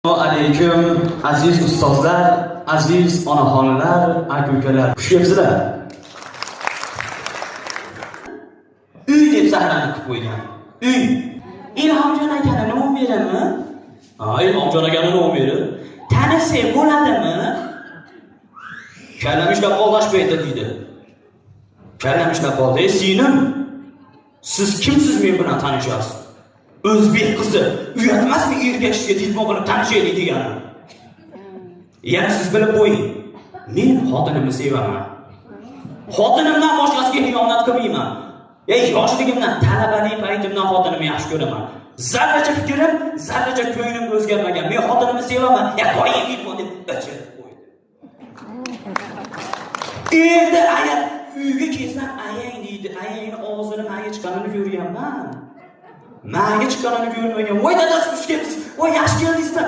Alaykum, aziz ustozlar, aziz onaxonlar, aka ukalar. Xush kelibsizlar. Uy deb sahnani qilib qo'ygan. Uy. Ilhomjon akani nomerimi? Ha, Ilhomjon akani nomeri. Tanishsak bo'ladimi? Kallam ishlab qoldi shu paytda deydi. Kallam ishlab qoldi. Ey singlim, siz kimsiz men bilan tanishasiz? O'zbek qizi uyatmasmi erkak kishiga telefon qilib tanishaylik degani? Yana siz bilib qo'ying. Men xotinimni sevaman. Xotinimdan boshqasiga xiyonat qilmayman. Ey, yoshligimdan, talabalik paytimdan xotinimni yaxshi ko'raman. Zarracha fikrim, zarracha ko'nglim o'zgarmagan. Men xotinimni sevaman. Ya qo'ying telefon deb o'chirib qo'ydi. Endi agar uyga kelsam ayang deydi. Ayangni og'zini manga chiqqanini ko'rganman. Manga chiqqanini ko'rmagan. Voy dadasi, xush kelibsiz. Voy, yaxshi keldingizmi?